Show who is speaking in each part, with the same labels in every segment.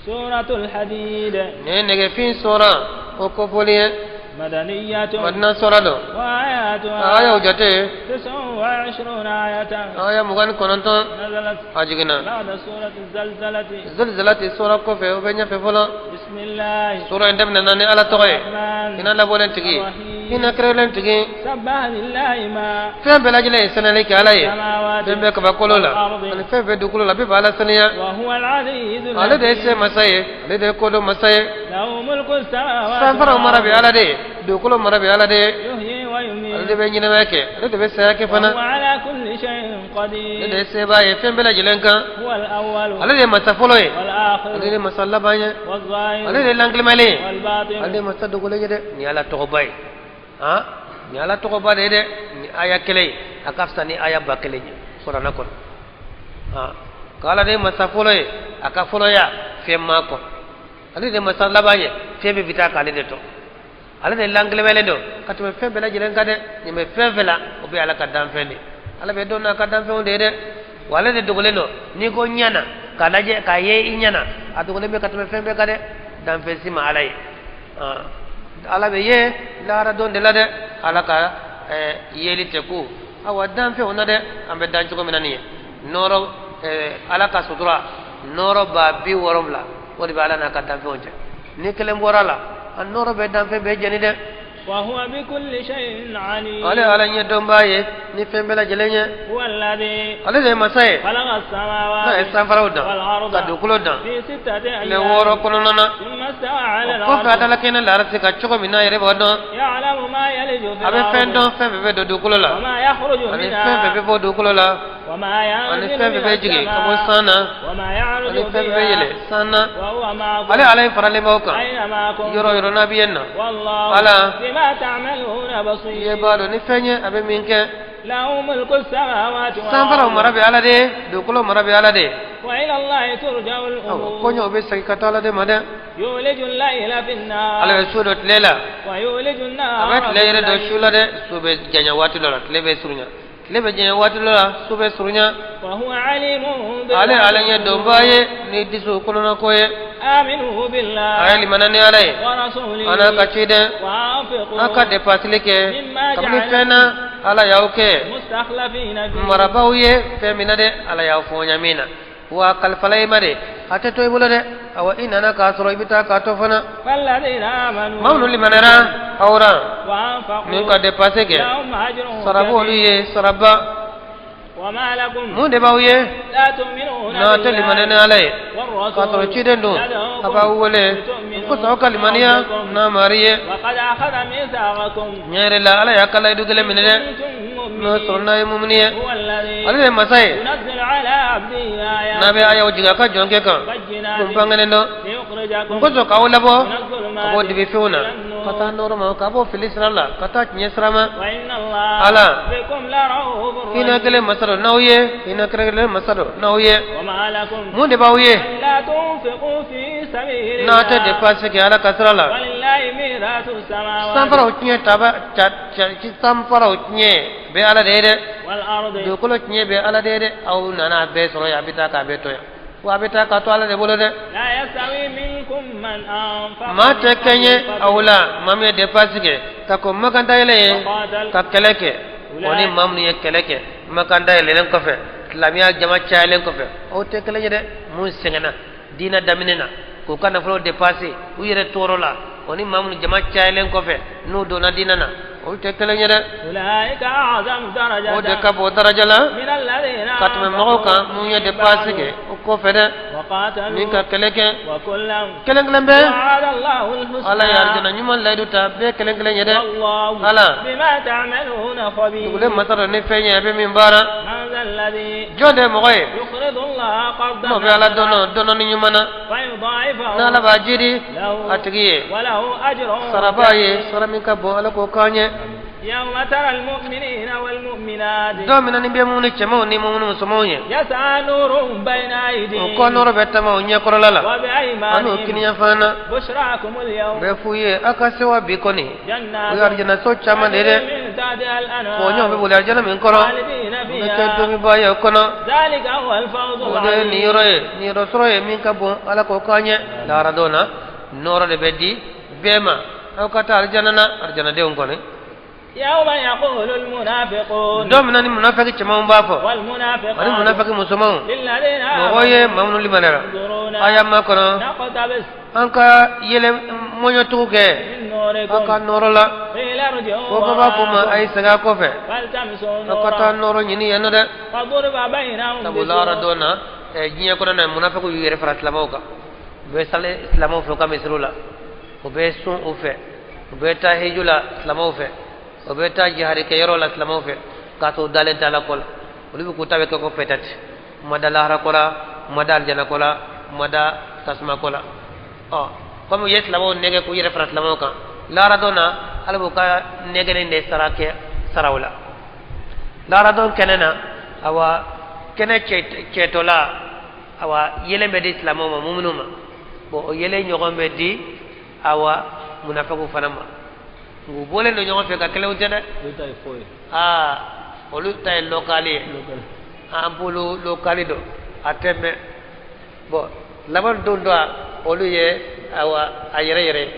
Speaker 1: Suratul Hadid.
Speaker 2: Nin ye nɛgɛfin sura o kofɔli ye.
Speaker 1: Madaniyatun.
Speaker 2: Madina sura don.
Speaker 1: Wa ayatuha.
Speaker 2: Ayaw jate.
Speaker 1: Tis'un wa ishruna ayatan.
Speaker 2: Aya 29.
Speaker 1: Nazalat.
Speaker 2: A jiginna.
Speaker 1: Ba'da surati zalzalati.
Speaker 2: Zalzalati sura kɔfɛ o bɛ ɲɛfɛ fɔlɔ.
Speaker 1: Bisimilahi.
Speaker 2: Sura in daminɛna ni Ala tɔgɔ ye.
Speaker 1: Rahman.
Speaker 2: Hinɛ labɔlen tigi.
Speaker 1: Rahim.
Speaker 2: Hinɛ kɛrɛnkɛrɛnlen tigi.
Speaker 1: Sabbaha lillahi ma.
Speaker 2: Fɛn bɛɛ lajɛlen ye saniyali kɛ Ala ye.
Speaker 1: Samawati.
Speaker 2: Fɛn bɛ kabakolo la.
Speaker 1: Wal ardi.
Speaker 2: Ani fɛn bɛɛ dugukolo la bɛɛ b'Ala saniya.
Speaker 1: Wa huwa al-azizu
Speaker 2: Ale de ye se masa ye. Ale de ye kodɔn masa ye.
Speaker 1: Lahu mulku samawati.
Speaker 2: Sanfaraw mara bɛ Ala de ye. Dugukolo mara bɛ Ala de ye.
Speaker 1: Yuhyi wa yumiit.
Speaker 2: Ale de bɛ ɲɛnamaya kɛ. Ale de bɛ saya kɛ
Speaker 1: Wa
Speaker 2: fana.
Speaker 1: huwa ala kulli shay'in
Speaker 2: Ale de
Speaker 1: qadir.
Speaker 2: ye sebaa ye fɛn bɛɛ lajɛlen kan.
Speaker 1: Huwa al-awwal.
Speaker 2: Ale de ye masa fɔlɔ ye.
Speaker 1: Wal akhir.
Speaker 2: Ale de ye masa laban ye.
Speaker 1: Wal zahir.
Speaker 2: Ale de ye lankilimalen ye.
Speaker 1: Wal batin.
Speaker 2: Ale de ye masa dogolen ye dɛ. Nin ye Ala tɔgɔba ye. Han nin ye Ala tɔgɔba de ye dɛ. Nin aya kelen ye a ka fisa ni aya 1000 ye kuranɛ kɔnɔ. Han k'Ala de ye masa fɔlɔ ye a ka fɔlɔya fɛn m'a kɔn. Ale de ye masa laban ye fɛn bɛɛ bɛ taa k'ale de to. Ale de lankilimalen don ka tɛmɛ fɛn bɛɛ lajɛlen kan dɛ. Nin bɛ fɛn fɛn la o bɛ Ala ka danfɛn de ye. Ala bɛ dɔn n'a ka danfɛnw de ye dɛ. Wa ale de dogolen don n'i ko ɲɛ na k'a lajɛ k'a ye i ɲɛ na a dogolen bɛ ka tɛmɛ fɛn bɛɛ kan dɛ. Danfɛn si ma Ala ye. Ala bɛ ye lahara don de la dɛ. Ala ka yeli tɛ ko awa danfɛnw na dɛ an bɛ dan cogo min na nin ye nɔɔrɔ Ala ka sutura nɔɔrɔ 70000 o de bɛ Ala n'a ka danfɛnw cɛ. Ni kelen bɔra a la a nɔɔrɔ bɛ danfɛn bɛɛ jeni dɛ.
Speaker 1: Wa huwa bi kulli shay'in alim.
Speaker 2: Ale Ala ɲɛ dɔnbaa ye ni fɛn bɛɛ lajɛlen ye.
Speaker 1: Huwa alladhi.
Speaker 2: Ale de ye masa ye.
Speaker 1: Khalaqa as-samawati.
Speaker 2: N'a ye sanfaraw dan.
Speaker 1: Wal arda.
Speaker 2: Ka dugukolo dan.
Speaker 1: Fi sittati ayyam.
Speaker 2: Tile 6 kɔnɔna na.
Speaker 1: Thumma istawa ala
Speaker 2: O kɔfɛ a
Speaker 1: al-arsh.
Speaker 2: dala kɛnɛ larasi kan cogo min na a yɛrɛ b'o dɔn.
Speaker 1: Ya'lamu ma yaliju fil
Speaker 2: A bɛ fɛn
Speaker 1: ardi.
Speaker 2: dɔn fɛn fɛn bɛ don dugukolo la.
Speaker 1: Wa ma yakhruju
Speaker 2: Ani
Speaker 1: minha.
Speaker 2: fɛn fɛn bɛ bɔ dugukolo la.
Speaker 1: Wa ma
Speaker 2: Ani
Speaker 1: yanzilu
Speaker 2: fɛn fɛn bɛ
Speaker 1: minas
Speaker 2: jigin ka bɔ
Speaker 1: samaa.
Speaker 2: san na.
Speaker 1: Wa ma ya'ruju
Speaker 2: Ani fɛn fɛn bɛ
Speaker 1: fiha.
Speaker 2: yɛlɛ san na.
Speaker 1: Wa huwa ma'akum.
Speaker 2: Ale Ala ye faralen b'aw kan.
Speaker 1: Ayna ma kuntum.
Speaker 2: Yɔrɔ o yɔrɔ n'a bɛ yen na.
Speaker 1: Wallahu
Speaker 2: Ala.
Speaker 1: bima ta'maluna basir.
Speaker 2: I b'a dɔn ni fɛn ye a bɛ min kɛ.
Speaker 1: Lahu mulku samawati wal
Speaker 2: Sanfaraw
Speaker 1: ardi.
Speaker 2: mara bɛ Ala de ye dugukolo mara bɛ Ala de ye.
Speaker 1: Wa ila Allahi turja'ul
Speaker 2: Awɔ
Speaker 1: umur.
Speaker 2: koɲɛw bɛ segin ka taa Ala de ma dɛ.
Speaker 1: Yuliju al-layla fi an-nahar.
Speaker 2: Ala bɛ su don tile la.
Speaker 1: Wa yuliju
Speaker 2: A
Speaker 1: an-nahara
Speaker 2: bɛ tile yɛrɛ don
Speaker 1: fil
Speaker 2: su la dɛ. Su bɛ janya waati dɔ la tile bɛ surunya. Tile bɛ janya waati dɔ la su bɛ surunya.
Speaker 1: Wa huwa alimun bil
Speaker 2: Ale Ala ɲɛ dɔnbaa ye ni dusu kɔnɔna ko ye.
Speaker 1: Aminu billah.
Speaker 2: A ye limaniya ni Ala ye.
Speaker 1: Wa rasulihi.
Speaker 2: A n'a ka ciden.
Speaker 1: Wa anfiqu.
Speaker 2: A ka depasili kɛ.
Speaker 1: Mimma
Speaker 2: Kabini fɛn na Ala y'aw kɛ.
Speaker 1: Mustakhlifina fihi.
Speaker 2: Marabaaw ye fɛn min na dɛ Ala y'aw fɔɲa min na. Wa kalifala i ma de a tɛ to i bolo dɛ awa i nana k'a sɔrɔ i bɛ taa k'a to fana.
Speaker 1: Walladhina amanu.
Speaker 2: Maa minnu limaniyara aw ra.
Speaker 1: Wa anfaqu.
Speaker 2: Ni ka depase kɛ.
Speaker 1: Lahum ajrun
Speaker 2: Sara b'olu ye saraba.
Speaker 1: Wa ma lakum.
Speaker 2: Mun de b'aw ye.
Speaker 1: La tu'minuna
Speaker 2: N'a tɛ limaniya ni Ala ye.
Speaker 1: War-rasul.
Speaker 2: K'a sɔrɔ ciden don a b'aw wele. Ko sɔn ka limaniya n'a mari ye.
Speaker 1: Wa qad akhadha mithaqakum.
Speaker 2: Tiɲɛ yɛrɛ la Ala y'a ka layidu gɛlɛn minɛ dɛ. N'o sɔrɔ n'a ye mumuni ye.
Speaker 1: Huwa alladhi.
Speaker 2: Ale de ye masa ye.
Speaker 1: Yunazzilu ala abdihi ayat.
Speaker 2: N'a bɛ ayaw jigin a ka jɔnkɛ kan.
Speaker 1: Bayyinatin.
Speaker 2: Mun bangenen don.
Speaker 1: Liyukhrijakum.
Speaker 2: Ko sɔn k'aw labɔ.
Speaker 1: Minaz-zulumati
Speaker 2: Ka bɔ dibifinw na.
Speaker 1: ilan nur.
Speaker 2: Ka taa nɔɔrɔ ma ka bɔ fili sira la ka taa tiɲɛ sira ma.
Speaker 1: Wa inna Allaha
Speaker 2: Ala.
Speaker 1: bikum la ra'ufur
Speaker 2: Hinɛ
Speaker 1: rahim.
Speaker 2: kelen masa don n'aw ye. Hinɛ kelen masa don n'aw ye.
Speaker 1: Wa ma lakum.
Speaker 2: Mun de b'aw ye.
Speaker 1: La tunfiqu fi sabilillah.
Speaker 2: N'a tɛ dépense kɛ Ala ka sira la.
Speaker 1: Walillahi mirasu samawati.
Speaker 2: Sanfaraw tiɲɛ taba ca ca sanfaraw tiɲɛ bɛ Ala de ye dɛ.
Speaker 1: Wal ardi.
Speaker 2: Dugukolo tiɲɛ bɛ Ala de ye dɛ. Aw nana a bɛɛ sɔrɔ yan a bɛ taa k'a bɛɛ to yan. Wa a bɛ taa k'a to Ala de bolo dɛ.
Speaker 1: La yastawi minkum man anfaqa.
Speaker 2: Maa tɛ kɛɲɛ aw la maa min ye dépense kɛ ka kɔn Makan dayɛlɛ ye ka kɛlɛ kɛ o ni maa minnu ye kɛlɛ kɛ Makan dayɛlɛlen kɔfɛ silamɛya jama cayalen kɔfɛ aw tɛ kelen ye dɛ. Mun sɛgɛnna diinɛ daminɛ na k'u ka nafolo dépenser u yɛrɛ tɔɔrɔ la o ni maa minnu jama cayalen kɔfɛ n'u donna diinɛ na olu tɛ kelen ye dɛ.
Speaker 1: Ulaika a'zamu darajatan.
Speaker 2: O de ka bon daraja la
Speaker 1: Min alladhina
Speaker 2: ka tɛmɛ mɔgɔw kan mun ye dépense kɛ o kɔfɛ dɛ
Speaker 1: Wa qatalu.
Speaker 2: ni ka kɛlɛ kɛ
Speaker 1: Wa kullan.
Speaker 2: kelen kelen bɛɛ
Speaker 1: Wa'ada Allahu al-husna.
Speaker 2: Ala ye arijana ɲuman layidu ta bɛɛ kelen kelen ye dɛ.
Speaker 1: Wallahu
Speaker 2: Ala.
Speaker 1: bima ta'maluna khabir.
Speaker 2: Dugulen masa dɔ ni fɛn ye a bɛ min baara.
Speaker 1: Man dha alladhi
Speaker 2: Jɔn de ye mɔgɔ ye.
Speaker 1: yuqridu Allaha qardan
Speaker 2: N'o bɛ Ala dɔnɔ dɔnɔni ɲuman na.
Speaker 1: fa yudha'ifahu
Speaker 2: N'Ala b'a jidi
Speaker 1: lahu
Speaker 2: a tigi ye.
Speaker 1: wa lahu ajrun
Speaker 2: Sara b'a ye sara min ka bon Ala k'o k'an ye.
Speaker 1: Yawma tara al-mu'minina wal-mu'minati
Speaker 2: Don min na ni bɛ mumuni cɛmanw ni mumuni musomanw ye.
Speaker 1: yas'a nuruhum bayna aydihim
Speaker 2: O kɔ nɔrɔ bɛ taama u ɲɛkɔrɔla la.
Speaker 1: wa bi
Speaker 2: Ani u
Speaker 1: aymanihim
Speaker 2: kiniyanfan na.
Speaker 1: bushrakum al-yawm
Speaker 2: Bɛ f'u ye aw ka sewa bi kɔni.
Speaker 1: jannatin
Speaker 2: O ye arijana so caman de ye dɛ.
Speaker 1: tajri min tahtiha al-anhar
Speaker 2: Kɔɲɔw bɛ boli arijana min kɔrɔ.
Speaker 1: khalidina
Speaker 2: U bɛ kɛ tomiba ye o kɔnɔ. O de ye niyɔrɔ ye, niyɔrɔ sɔrɔ ye min ka bon. Ala k'o k'an ye. Lahara don na, nɔɔrɔ de bɛ di bɛɛ ma. Aw ka taa arijana na, arijanadenw kɔni. Don min na ni munafiki cɛmanw b'a fɔ ani munafiki musomanw, mɔgɔ ye maa minnu limaniyara, a y'an makɔnɔ an ka yɛlɛ mɔɲɔtugu kɛ aw ka nɔɔrɔ la. Ko bɛɛ b'a fɔ ma, a ye segin a kɔfɛ, aw ka taa nɔɔrɔ ɲini yan nɔ dɛ. Sabu lahara don na, diɲɛ kɔnɔ na, munafikiw y'u yɛrɛ fara silamɛw kan. U bɛ sali silamɛw fɛ u ka misiriw la, u bɛ sun u fɛ, u bɛ taa hiju la silamɛw fɛ, u bɛ taa jihadi kɛyɔrɔ la silamɛw fɛ, k'a to dalen tɛ Ala ko la. Olu bɛ k'u ta bɛ kɛ ko peut-être u ma da lahara ko la, u ma da alijana ko la, u ma da tasuma ko la. Ɔ, komi u ye silamɛw nɛgɛ k'u yɛrɛ fara silamɛw kan, lahara don na, Ala b'u ka nɛgɛni de sara kɛ sara u la lahara don kɛnɛ na. Awa, kɛnɛ cɛtɔla, awa, yelen bɛ di silamɛw ma, muminu ma. Bon, o yelen ɲɔgɔn bɛ di, awa, munafikiw fana ma. U bɔlen don ɲɔgɔn fɛ ka kelenw tɛ dɛ. Aa, olu ta ye local ye, ampoule local don, a tɛ mɛn. Bon, laban don dɔ, olu ye, awa, a yɛrɛ yɛrɛ ye.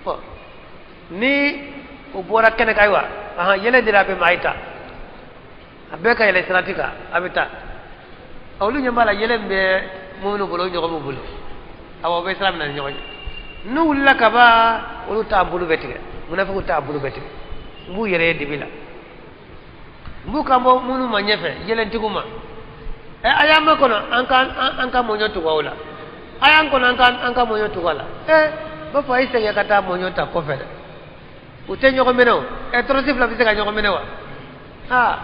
Speaker 2: Bon, ni u bɔra kɛnɛ kan, ayiwa, ahan, yelen dira a bɛɛ ma, a ye taa, a bɛɛ ka yɛlɛ sirati kan, a bɛ taa. Olu ɲɛ b'a la, yelen bɛ minnu bolo, o ɲɔgɔn b'u bolo. Awa, u bɛ sira minɛ ni ɲɔgɔn ye. N'u wulila ka ban, olu ta bolo bɛ tigɛ, munafikiw ta bolo bɛ tigɛ, u b'u yɛrɛ ye dibi la. U b'u kan bɔ minnu ma ɲɛfɛ, yelentigiw ma: ɛ, a y'an makɔnɔ an ka mɔɲɔ tugu aw la, a y'an kɔnɔ an ka mɔɲɔ tugu a la. Ɛ, b'a fɔ a ye segin ka taa mɔɲɔ ta kɔfɛ dɛ. U tɛ ɲɔgɔn minɛ o. Ɛ, tɔrɔsi fila bɛ se ka ɲɔgɔn minɛ wa? Aa,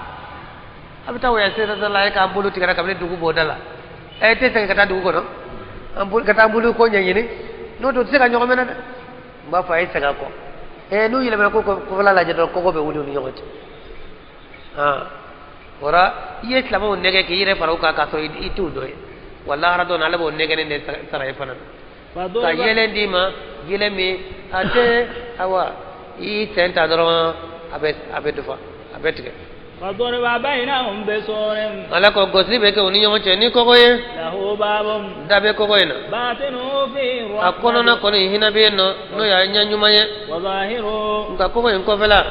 Speaker 2: a bɛ taa wɔya sira la, e k'an bolo tigɛra kabini dugu bɔda la. Ɛ, e tɛ segin ka taa dugu kɔnɔ an bolo ka taa an bolo ko ɲɛɲini, n'o tɛ u tɛ se ka ɲɔgɔn minɛ dɛ. N b'a fɔ a ye segin a kɔ. Ɛ, n'u yɛlɛmana ko kɔfɛla lajɛ dɔrɔn, kɔgɔ bɛ wuli u ni ɲɔgɔn cɛ. Aa, wara i ye silamɛw nɛgɛ k'i yɛrɛ fara u kan k'a sɔrɔ i t'u dɔ ye. Wa lahara don, Ala b'o nɛgɛni de sara i fana ka yelen d'i ma, yelen min a tɛ, awa, i sen ta dɔrɔn, a bɛ dufa, a bɛ tigɛ. Ala ko gosili bɛ kɛ u ni ɲɔgɔn cɛ ni kɔgɔ ye. Da bɛ kɔgɔ in na, a kɔnɔna kɔni hinɛ bɛ yen nɔ, n'o y'a ɲɛ ɲuman ye. Nka kɔgɔ in kɔfɛla,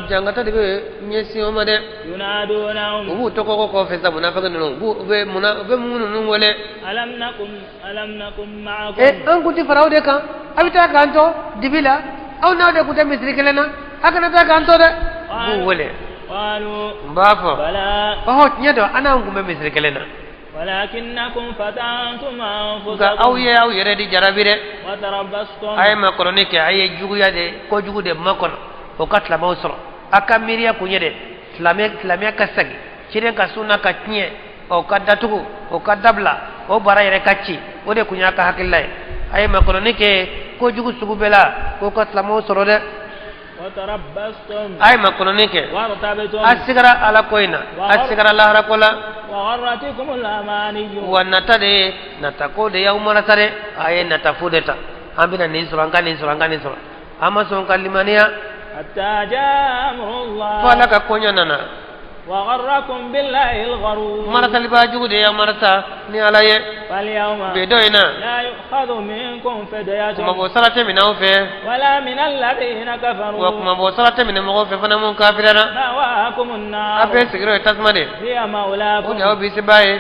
Speaker 2: jangata de bɛ ɲɛsin o ma dɛ. U b'u to kɔgɔ kɔfɛ sa, munafiki ninnu u bɛ muna, u bɛ mun ninnu wele: e, an kun tɛ fara aw de kan, a bɛ taa k'an to dibi la. Aw n'aw de kun tɛ misiri kelen na, a kana taa k'an to dɛ. U b'u wele. N b'a fɔ: ɔhɔ, tiɲɛ don, an n'anw kun bɛ misiri kelen na, nka aw ye aw yɛrɛ di jarabi dɛ. A ye makɔnɔni kɛ, a ye juguya de, kojugu de makɔnɔ o ka silamɛw sɔrɔ. A ka miiriya kun ye de silamɛya ka segin, ciden ka sunna ka tiɲɛ, o ka datugu, o ka dabila, o baara yɛrɛ ka ci. O de kun y'a ka hakilila ye. A ye makɔnɔni kɛ kojugu sugu bɛɛ la k'o ka silamɛw sɔrɔ dɛ. A ye makɔnɔni kɛ, a sigara Ala ko in na, a sigara lahara ko la. Wa nata de ye nata ko de y'aw marata dɛ. A ye nata fu de ta, an bɛna nin sɔrɔ, an ka nin sɔrɔ, an ka nin sɔrɔ. An ma sɔn ka limaniya fo Ala ka koɲɛ nana. Maratalibaa jugu de y'aw marata ni Ala ye bi don in na. Kumabɔ sara tɛ minɛ aw fɛ, wa kumabɔ sara tɛ minɛ mɔgɔw fɛ fana mun kafirara. A bɛɛ sigiyɔrɔ ye tasuma de, o de y'aw bisimila ye.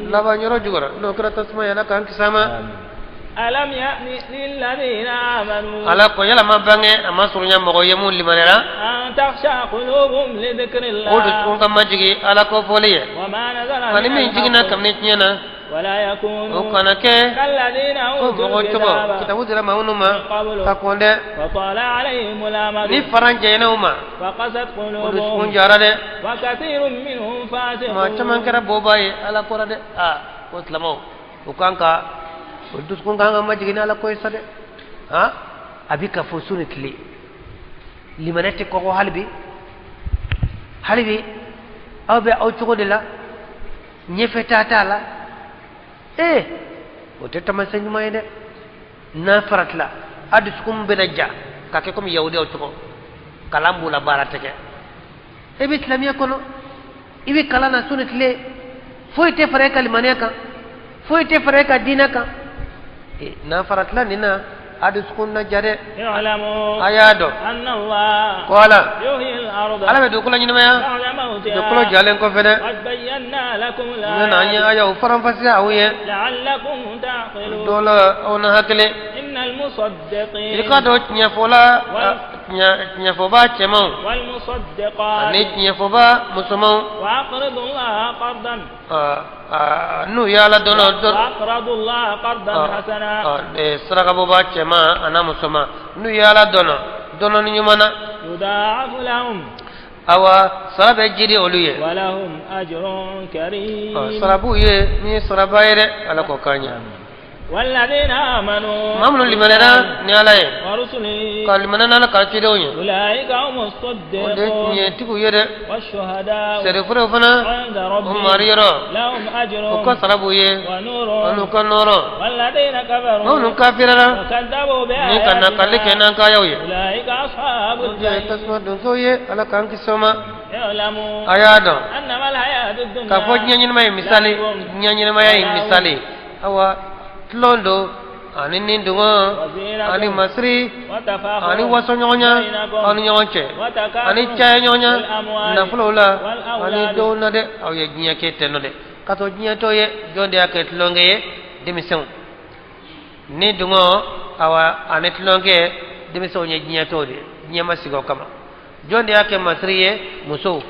Speaker 2: Laban yɔrɔ jugura, n'o kɛra tasuma ye. Ala k'an kisi a ma. Ala ko yala ma bange, a ma surunya mɔgɔ ye mun limaniyara, o dusukun ka majigi Ala ko fɔli ye ani min jiginna kabini tiɲɛ na. O kana kɛ ko mɔgɔ cogo kitabu dira maa minnu ma ka kɔn dɛ, ni faran jɛɲɛna u ma, o dusukun jara dɛ. Maa caman kɛra bɔba ye Ala kɔrɔ dɛ. Aa, ko silamɛw, o kan ka o dusukun kan ka majigin ni Ala ko ye sa dɛ. Han, a bi ka fɔ su ni tile, limaniya tɛ kɔgɔ hali bi, hali bi aw bɛ aw cogo de la, ɲɛfɛ taa t'a la. Ee, o tɛ taamasiyɛn ɲuman ye dɛ. N'a faratila, a dusukun bɛna ja ka kɛ komi yahudiyaw cogo. Kalan b'u la, baara tɛ kɛ. E bɛ silamɛya kɔnɔ, i bɛ kalan na su ni tile, foyi tɛ fara e ka limaniya kan, foyi tɛ fara e ka diinɛ kan. N'a faratila nin na, a dusukun na ja dɛ. A y'a dɔn ko Ala, Ala bɛ dugukolo ɲɛnamaya dugukolo jalen kɔfɛ dɛ. N na an ye ayaw faranfasiya aw ye, dɔ la aw na hakili. I k'a dɔn tiɲɛfɔla, tiɲɛfɔba cɛmanw ani tiɲɛfɔba musomanw, n'u ye Ala dɔnɔ, sarakabɔba cɛman an'a musoman, n'u ye Ala dɔnɔ dɔnɔni ɲuman na, awa sara bɛ jidi olu ye, sara b'u ye min ye saraba ye dɛ. Ala k'o k'an ɲɛ. Maa minnu limaniyara ni Ala ye, ka limaniya n'Ala ka cidenw ye, o de tiɲɛtigiw ye dɛ. Seerefurew fana o mari yɔrɔ, u ka sara b'u ye an'u ka nɔɔrɔ. Maa minnu kafirara ni ka nakali kɛ n'an ka ayaw ye, o de ye tasuma donsow ye. Ala k'an kisi o ma. A y'a dɔn k'a fɔ diɲɛ ɲɛnamaya ye misali, diɲɛ ɲɛnamaya ye misali, awa tulon don ani ni dungɔ ani masiri ani wasoɲɔgɔnya aw ni ɲɔgɔn cɛ ani caya ɲɔgɔnya nafolow la ani denw na dɛ. Aw ye diɲɛ kɛ ten nɔ dɛ, ka to diɲɛ to ye. Jɔn de y'a kɛ tulonkɛ ye? Denmisɛnw ni dungɔ, awa ani tulonkɛ, denmisɛnw ye diɲɛ to de ye, diɲɛ ma sigi o kama. Jɔn de y'a kɛ masiri ye? Musow.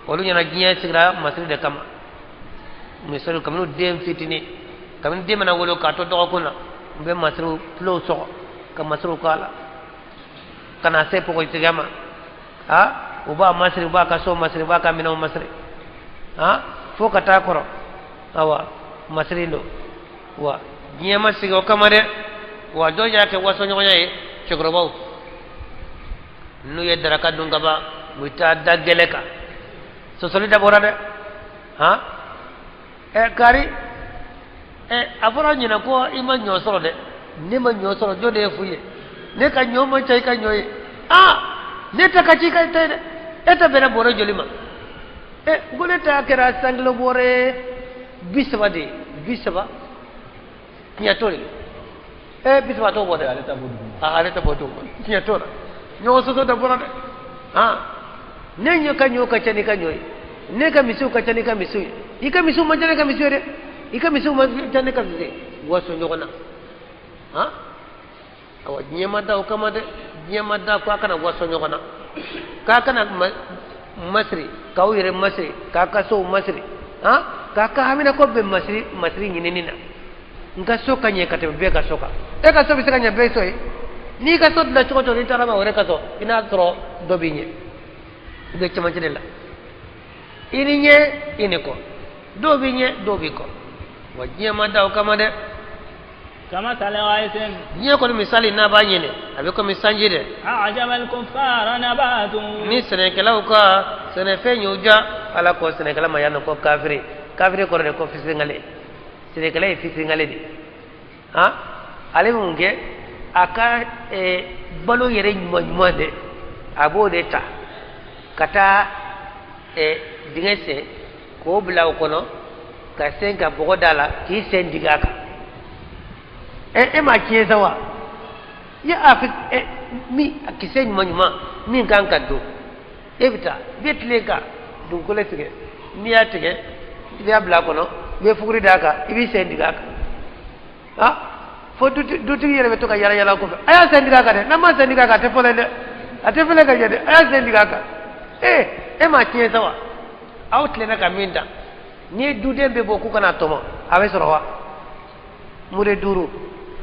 Speaker 2: Olu ɲɛna diɲɛ sigira masiri de kama. Misali, kabini den fitinin, kabini den mana wolo k'a to dɔgɔkun na, u bɛ masiriw tulow sɔgɔ ka masiriw k'a la ka na se npogotigiya ma. A u b'a masiri, u b'a ka so masiri, u b'a ka minɛnw masiri, a fo ka taa kɔrɔ. Awa masiri don wa diɲɛ ma sigi o kama dɛ. Wa jɔn y'a kɛ wasoɲɔgɔnya ye? Cɛkɔrɔbaw. N'u ye daraka dun ka ban, u bɛ taa da gɛlɛ kan. Sɔsɔli dabɔra dɛ. Han, ɛ kari, ɛ a fɔra ɲinan ko i ma ɲɔ sɔrɔ dɛ. Ne ma ɲɔ sɔrɔ? Jɔn de ye f'u ye? Ne ka ɲɔ man ca i ka ɲɔ ye. Aa, ne ta ka ca i ka ta ye dɛ. E ta bɛnna bɔrɛ joli ma? Ɛ, ko ne ta kɛra sankilo bɔrɛ 30 de ye. 30, tiɲɛ t'o de. Ɛ, 30 t'o bɔ dɛ.
Speaker 1: Ale ta bɔ dugu.
Speaker 2: Ale ta bɔ dugu, tiɲɛ t'o la. Ɲɔgɔn sɔsɔ dabɔra dɛ. Han, ne ɲɔ ka ɲɔ ka ca n'i ka ɲɔ ye, ne ka misiw ka ca n'i ka misiw ye, i ka misiw man ca ne ka misiw ye dɛ, i ka misiw man ca ne ka misiw ye. Waso ɲɔgɔn na. Han, awa diɲɛ ma da o kama dɛ. Diɲɛ ma da ko a kana waso ɲɔgɔn na, k'a kana masiri, k'aw yɛrɛ masiri, k'a ka sow masiri, han, k'a ka hamina ko bɛ masiri, masiri ɲinini na. N ka so ka ɲɛ ka tɛmɛ bɛɛ ka so kan. E ka so bɛ se ka ɲɛ bɛɛ so ye? N'i ka so dilan cogo o cogo, n'i taara maa wɛrɛ ka so, i n'a sɔrɔ dɔ b'i ɲɛ, i bɛ cɛmancɛ de la. I ni ɲɛ, i ni kɔ, dɔw b'i ɲɛ, dɔw b'i kɔ. Wa diɲɛ ma da o kama dɛ. Diɲɛ kɔni misali n'a b'a ɲini, a bɛ komi sanji dɛ. Ni sɛnɛkɛlaw ka sɛnɛfɛn y'u ja, Ala ko sɛnɛkɛla ma yan nɔ ko kafiri. Kafiri kɔrɔ de ko fisiringale. Sɛnɛkɛla ye fisiringale de ye. Han, ale bɛ mun kɛ? A ka balo yɛrɛ ɲuman ɲuman dɛ, a b'o de ta ka taa dingɛ sen k'o bila o kɔnɔ, ka sen ka bɔgɔ d'a la, k'i sen digi a kan. Ɛ, e m'a tiɲɛ sa wa? I a fi ɛ min kisɛ ɲuman ɲuman min kan ka don, e bɛ taa i bɛ tilen ka dugukolo tigɛ. N'i y'a tigɛ, i b'a bila a kɔnɔ, i bɛ fuguri d'a kan, i b'i sen digi a kan. Ah, fo dutigi yɛrɛ bɛ to ka yala yala kɔfɛ: a y'a sen digi a kan dɛ, n'a ma sen digi a kan, a tɛ fɔlɔ dɛ, a tɛ fɛlɛ ka ɲɛ dɛ, a y'a sen digi a kan. Ee, e m'a tiɲɛ sa wa? Aw tilenna ka min dan, n'i ye duden bɛɛ bɔ k'u kana tɔmɔ, a bɛ sɔrɔ wa? Mure 5,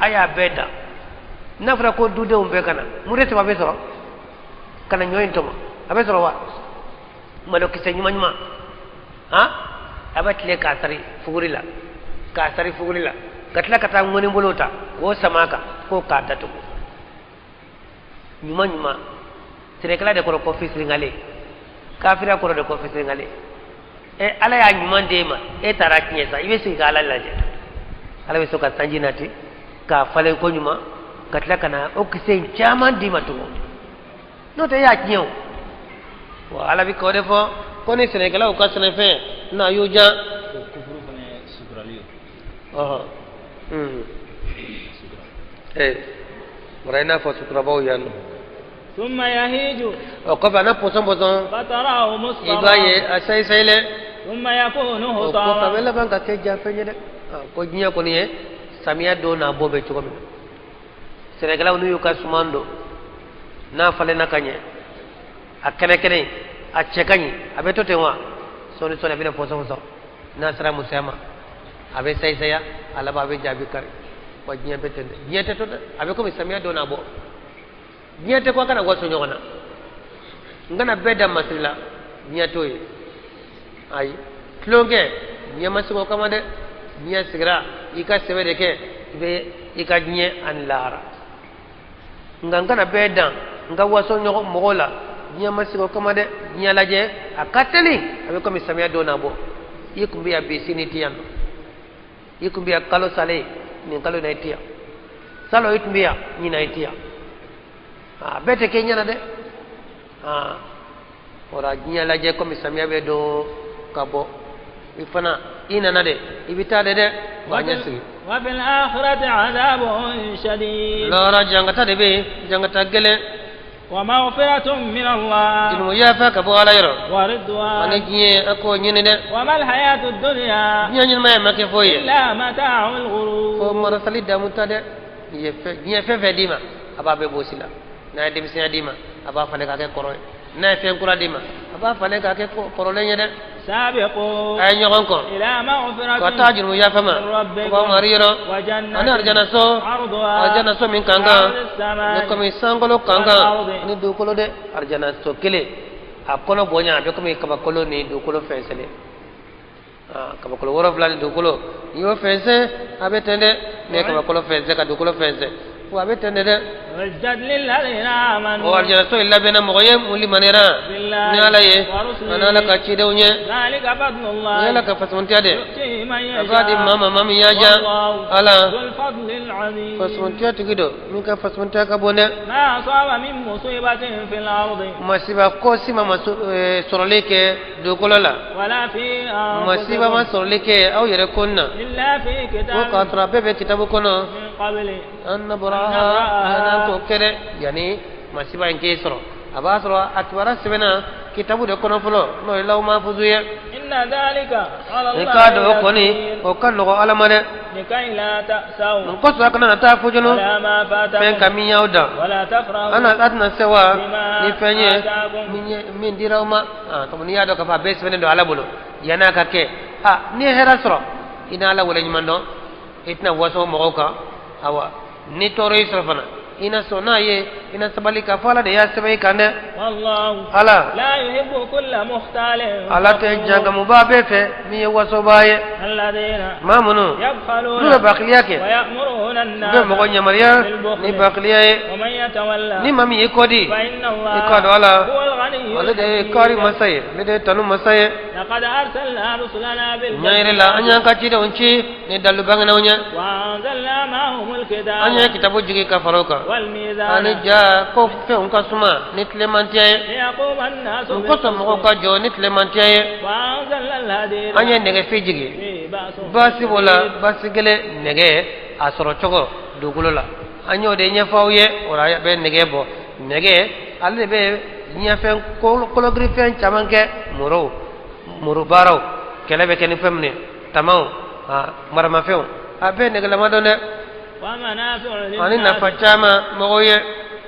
Speaker 2: a y'a bɛɛ dan. N'a fɔra ko dudenw bɛɛ ka na, mure 3 bɛ sɔrɔ ka na ɲɔ in tɔmɔ, a bɛ sɔrɔ wa? Malokisɛ ɲuman ɲuman, han, a bɛ tilen k'a sari fuguri la, k'a sari fuguri la, ka tila ka taa ŋɔnibolo ta k'o sama a kan ko k'a datugu. Ɲuman ɲuman, sɛnɛkɛla de kɔrɔ ko fisiringale, kafiriya kɔrɔ de ko fisiringale. Ɛ, Ala y'a ɲuman d'e ma, e taara tiɲɛ sa, i bɛ sigi k'Ala lajɛ. Ala bɛ sɔn ka sanji nati k'a falen ko ɲuman, ka tila ka na o kisɛ in caman d'i ma tugun. N'o tɛ e y'a tiɲɛ o. Wa Ala bɛ k'o de fɔ ko ni sɛnɛkɛlaw ka sɛnɛfɛn n'a y'u diya.
Speaker 1: O kufuru fana ye suturali ye.
Speaker 2: Ɔhɔn. Ee mara i n'a fɔ suturabaw yan nɔ.
Speaker 1: Summa yahiju.
Speaker 2: O kɔfɛ a na pɔsɔn pɔsɔn.
Speaker 1: Fatarahu musfarra.
Speaker 2: I b'a ye a sayi sayilen.
Speaker 1: Summa yakunu
Speaker 2: O
Speaker 1: hutama.
Speaker 2: kɔfɛ a bɛ laban ka kɛ jafɛn ye dɛ. Ko diɲɛ kɔni ye samiya don n'a bɔ bɛ cogo min na. Sɛnɛkɛlaw n'u y'u ka suman don n'a falenna ka ɲɛ a kɛnɛ kɛnɛ a cɛ ka ɲi a bɛ to ten wa sɔɔni sɔɔni a bɛna pɔsɔn pɔsɔn n'a sera musoya ma a bɛ sayisaya a laban a bɛ ja a bɛ kari wa diɲɛ bɛ ten dɛ diɲɛ tɛ to dɛ a bɛ komi samiya don n'a bɔ diɲɛ tɛ ko a kana waso ɲɔgɔn na n kana bɛɛ da masiri la diɲɛ t'o ye ayi tulonkɛ diɲɛ ma sigi o kama dɛ diɲɛ sigira i ka sɛbɛ de kɛ i bɛ i ka diɲɛ ani lahara nka n kana bɛɛ dan n ka waso ɲɔgɔn mɔgɔw la diɲɛ ma sigi o kama dɛ diɲɛ lajɛ a ka teli a bɛ komi samiya don n'a bɔ i kun bɛ yan bi sini i tɛ yan nɔ i kun bɛ yan kalo salen nin kalo in na i tɛ yan salon i tun bɛ yan ɲinan i tɛ yan a bɛɛ tɛ kɛ ɲɛna dɛ aa o la diɲɛ lajɛ komi samiya bɛ don ka bɔ i fana i nana de i bɛ taa de dɛ wa ɲɛ sigi.
Speaker 1: Wa fil akhirati adhabun shadid.
Speaker 2: Lahara jangata de bɛ yen jangata gɛlɛn.
Speaker 1: Wa maghfiratun min Allah.
Speaker 2: Jurumu yafa ka bɔ Ala yɔrɔ.
Speaker 1: Wa ridwan.
Speaker 2: Ani diɲɛ a k'o ɲini dɛ.
Speaker 1: Wa mal hayatu dunya.
Speaker 2: Diɲɛ ɲɛnamaya ma kɛ foyi ye.
Speaker 1: Illa mata'ul ghurur.
Speaker 2: Fo marasali damu ta dɛ. Diɲɛ fɛn fɛn d'i ma a b'a bɛɛ bɔsi la. N'a ye denmisɛnya d'i ma a b'a falen k'a kɛ kɔrɔ ye. N'a ye fɛn kura d'i ma a b'a falen k'a kɛ kɔrɔlen ye dɛ.
Speaker 1: Sabiqu.
Speaker 2: A ye ɲɔgɔn kɔn.
Speaker 1: Ila maghfiratin.
Speaker 2: Ka taa jurumu yafa ma.
Speaker 1: Min rabbikum.
Speaker 2: Ka bɔ mari yɔrɔ.
Speaker 1: Wa jannatin.
Speaker 2: Ani arijana so.
Speaker 1: Arduha.
Speaker 2: Arijana so min kan kan.
Speaker 1: Ka'ardi
Speaker 2: Ni komi sankolo kan kan.
Speaker 1: Wal ardi.
Speaker 2: Ani dugukolo dɛ. Arijana so kelen a kɔnɔ bonya a bɛ komi kabakolo ni dugukolo fɛnsɛlen. Kabakolo wolonfila ni dugukolo n'i y'o fɛnsɛn a bɛ ten dɛ. N'i ye kabakolo fɛnsɛn ka dugukolo fɛnsɛn wa a bɛ ten de dɛ.
Speaker 1: U'iddat lilladhina amanu.
Speaker 2: O arijana so in labɛnna mɔgɔ ye mun limaniyara
Speaker 1: Billahi
Speaker 2: ni Ala ye
Speaker 1: wa rusulihi.
Speaker 2: ani Ala ka cidenw ye.
Speaker 1: Dhalika fadlullah.
Speaker 2: Ni Ala ka fasamantiya de.
Speaker 1: Yu'tihi man
Speaker 2: A b'a di
Speaker 1: yasha.
Speaker 2: maa ma maa min y'a diya.
Speaker 1: Wallahu
Speaker 2: Ala
Speaker 1: dhul fadlil azim.
Speaker 2: fasamantiya tigi don min ka fasamantiya ka bon dɛ.
Speaker 1: Ma asaba min musibatin fil ardi.
Speaker 2: Masiba ko si ma sɔrɔli kɛ dugukolo la.
Speaker 1: Wala fi
Speaker 2: Masiba ma
Speaker 1: anfusikum.
Speaker 2: sɔrɔli kɛ aw yɛrɛ kun na.
Speaker 1: Illa fi
Speaker 2: Ko
Speaker 1: kitabin
Speaker 2: k'a sɔrɔ a bɛɛ bɛ kitabu kɔnɔ.
Speaker 1: min qabli.
Speaker 2: An nabraha an k'o kɛ dɛ yanni masiba in k'e sɔrɔ a b'a sɔrɔ a kibaruya sɛbɛnna kitabu de kɔnɔ fɔlɔ n'o ye lawu mafuzu ye.
Speaker 1: Inna dhalika ala
Speaker 2: I k'a dɔn o
Speaker 1: Allahi
Speaker 2: kɔni
Speaker 1: yasir.
Speaker 2: o ka nɔgɔ Ala ma dɛ.
Speaker 1: Likay la ta'saw.
Speaker 2: Nin kosɔn a kana na taa fojunu
Speaker 1: Ala ma fatakum.
Speaker 2: fɛn ka min y'aw dan.
Speaker 1: Wala tafrahu.
Speaker 2: An a tɛna sewa
Speaker 1: Bima
Speaker 2: ni fɛn ye
Speaker 1: ataakum.
Speaker 2: min ye min dira aw ma. Komi n'i y'a dɔn k'a fɔ a bɛɛ sɛbɛnnen don Ala bolo yann'a ka kɛ n'i ye hɛrɛ sɔrɔ i n'Ala waleɲuman dɔn i tɛna waso mɔgɔw kan awa ni tɔɔrɔ y'i sɔrɔ fana i na sɔn n'a ye i na sabali k'a fɔ Ala de y'a sɛbɛn i kan dɛ.
Speaker 1: Wallahu
Speaker 2: Ala
Speaker 1: la yuhibbu kulla mukhtalin
Speaker 2: Ala tɛ jangamuba bɛɛ fɛ min ye wasoba ye.
Speaker 1: Alladhina
Speaker 2: Maa minnu
Speaker 1: yabkhaluna
Speaker 2: n'u bɛ bakiliya kɛ
Speaker 1: wa ya'muruna
Speaker 2: u
Speaker 1: an-nasa
Speaker 2: bɛ mɔgɔ yamaruya
Speaker 1: bil-bukhli
Speaker 2: ni bakiliya ye.
Speaker 1: wa man yatawalla
Speaker 2: Ni maa min y'i kɔ di
Speaker 1: fa inna
Speaker 2: i k'a dɔn Ala
Speaker 1: Allaha huwal ghaniyyul
Speaker 2: ale de ye
Speaker 1: hamid.
Speaker 2: kari masa ye ale de ye tanu masa ye.
Speaker 1: Laqad arsalna rusulana bil
Speaker 2: Ɲɛ yɛrɛ la an y'an ka cidenw ci ni dalilu bangenenw ye.
Speaker 1: wa anzalna ma'ahumul kitaba
Speaker 2: An ye kitabu jigin ka fara o kan.
Speaker 1: wal mizana
Speaker 2: Ani ja ko fɛnw ka suma ni tilemantiya ye.
Speaker 1: liyaquma an-nasu
Speaker 2: N kosɔn mɔgɔw ka jɔ ni tilemantiya ye.
Speaker 1: wa anzalna al-hadida
Speaker 2: An ye nɛgɛfin jigin.
Speaker 1: fihi ba'sun
Speaker 2: Baasi b'o la baasi gɛlɛn nɛgɛ a sɔrɔ cogo dugukolo la. An y'o de ɲɛfɔ aw ye o la a bɛ nɛgɛ bɔ. Nɛgɛ ale de bɛ diɲɛfɛn kologirifɛn caman kɛ morow moro baaraw kɛlɛ bɛ kɛ ni fɛn min ye tamaw maramafɛnw a bɛɛ nɛgɛlama don dɛ.
Speaker 1: Wa manafi'u
Speaker 2: Ani
Speaker 1: lin-nas
Speaker 2: nafa caman mɔgɔw ye.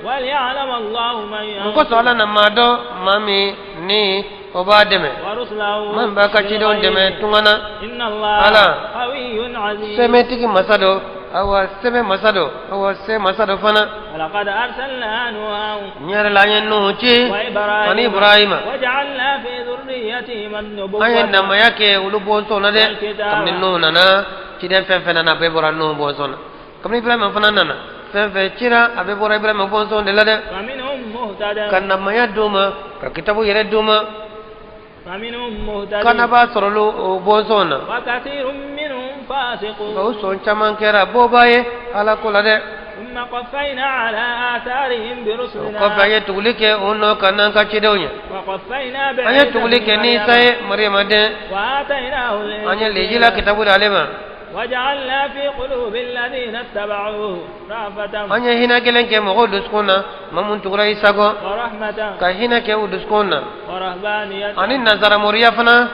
Speaker 1: wal ya'lam Allahu man
Speaker 2: N kosɔn Ala na maa dɔn maa min ni o b'a dɛmɛ.
Speaker 1: wa rusulahu
Speaker 2: Maa min b'a ka cidenw dɛmɛ tunga na.
Speaker 1: Inna Allaha
Speaker 2: Ala
Speaker 1: qawiyyun aziz.
Speaker 2: sɛmɛtigi masa don awa sɛmɛ masa don awa se masa don fana.
Speaker 1: Walaqad arsalna Nuhan
Speaker 2: N yɛrɛ la an ye Nuhu ci
Speaker 1: wa Ibrahima
Speaker 2: ani Ibrahima.
Speaker 1: wa ja'alna fi dhurriyyatihim
Speaker 2: An ye
Speaker 1: an-nubuwwata
Speaker 2: namaya kɛ olu bɔnsɔn na dɛ.
Speaker 1: Wal-kitaba.
Speaker 2: Kabini Nuhu nana ciden fɛn fɛn nana a bɛɛ bɔra Nuhu bɔnsɔn na. Kabini Ibrahima fana nana fɛn fɛn cira a bɛɛ bɔra Ibrahima bɔnsɔn de la dɛ.
Speaker 1: Fa minhum muhtadin
Speaker 2: Ka namaya d'u ma ka kitabu yɛrɛ d'u ma.
Speaker 1: Fa minhum muhtadin
Speaker 2: Kanaba sɔrɔla o bɔnsɔn na.
Speaker 1: wa kathirun minhum fasiqun
Speaker 2: O sɔn caman kɛra bɔba ye Ala ko la dɛ. O kɔfɛ an ye tuguli kɛ o nɔ kan n'an ka cidenw ye. An ye tuguli kɛ ni Isa ye, Mariyama den. An ye Linjila kitabu di ale ma. An ye hinɛ gɛlɛn kɛ mɔgɔw dusukun na, maa mun tugura Isa kɔ, ka hinɛ kɛ u dusukun na, ani nazaramoriya fana.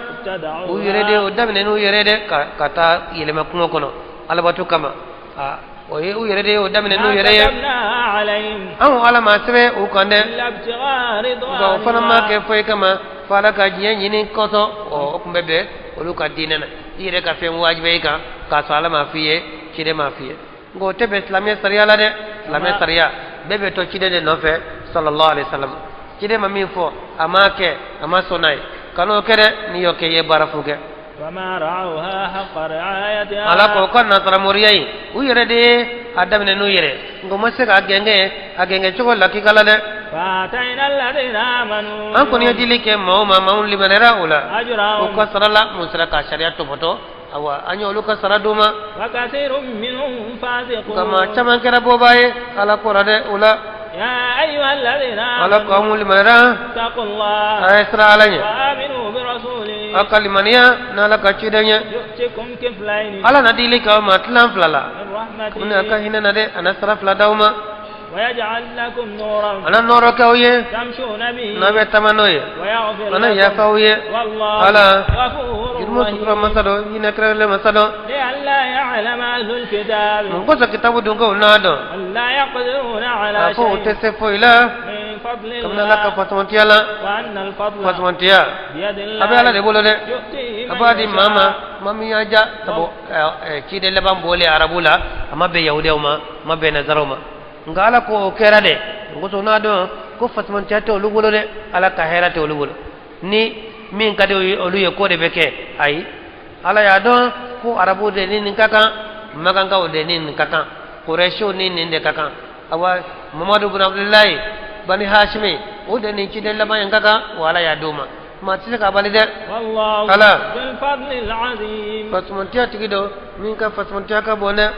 Speaker 2: U yɛrɛ de o daminɛ n'u yɛrɛ de ka taa yɛlɛma kungo kɔnɔ alabato kama. O ye u yɛrɛ de ye o daminɛ n'u yɛrɛ ye. Anw Ala m'a sɛbɛn u kan dɛ, nka o fana ma kɛ foyi kama fo Ala ka diɲɛ ɲini kosɔn. O tun bɛ bɛn olu ka diinɛ na, i yɛrɛ ka fɛn wajibiya i kan k'a sɔrɔ Ala m'a f'i ye, ciden m'a f'i ye. Nka o tɛ bɛn silamɛ sariya la dɛ. Silamɛ sariya bɛɛ bɛ to ciden de nɔfɛ, sallallahu alaihi wasallam. Ciden ma min fɔ, a m'a kɛ, a ma sɔn n'a ye, kan'o kɛ dɛ. N'i y'o kɛ, i ye baara fu kɛ. Ala ko ka nasaramoriya in, u yɛrɛ de ye a daminɛ n'u yɛrɛ, nka u ma se k'a gɛngɛ a gɛngɛ cogo lakika la dɛ. An kɔni ye dili kɛ maaw ma, maaw limaniyara o la, u ka sara la. Mun sera ka sariya tɔpɔtɔ, awa, an ye olu ka sara d'u ma. Nka maa caman kɛra bɔbaa ye Ala ko ra dɛ. O la, Ala ko aw limaniyara, a ye siran Ala ɲɛ, aw ka limaniya n'Ala ka ciden ye. Ala na dili k'aw ma tilan fila la kabini a ka hinɛ na dɛ. A na sara fila d'aw ma. A na nɔɔrɔ kɛ aw ye n'a bɛ taama n'o ye. A na yafa aw ye. Ala jurumu sutura masa dɔ, hinɛ kɛrɛnkɛrɛnlen masa dɔ. Mun kosɔn kitabu dunkew n'a dɔn k'a fɔ u tɛ se foyi la kabini Ala ka fasamantiya la. Fasamantiya a bɛ Ala de bolo dɛ, a b'a di maa ma, maa min y'a ja. Sabu ciden laban bɔlen arabu la, a ma bɛn yahudiyaw ma, a ma bɛn nazaraw ma, nka Ala ko o kɛra dɛ. O kosɔn n'a dɔn ko fasamantiya tɛ olu bolo dɛ, Ala ka hɛrɛ tɛ olu bolo, ni min ka di olu ye k'o de bɛ kɛ. Ayi, Ala y'a dɔn ko arabu de ni nin ka kan, makankaw de ni nin ka kan, kurɛsiw ni nin de ka kan. Awa, Mamadu bin Abudulayi, Bani Hashimi, o de ni ciden laban in ka kan wa. Ala y'a d'o ma, maa tɛ se k'a bali dɛ. Ala fasamantiya tigi don min ka fasamantiya ka bon dɛ.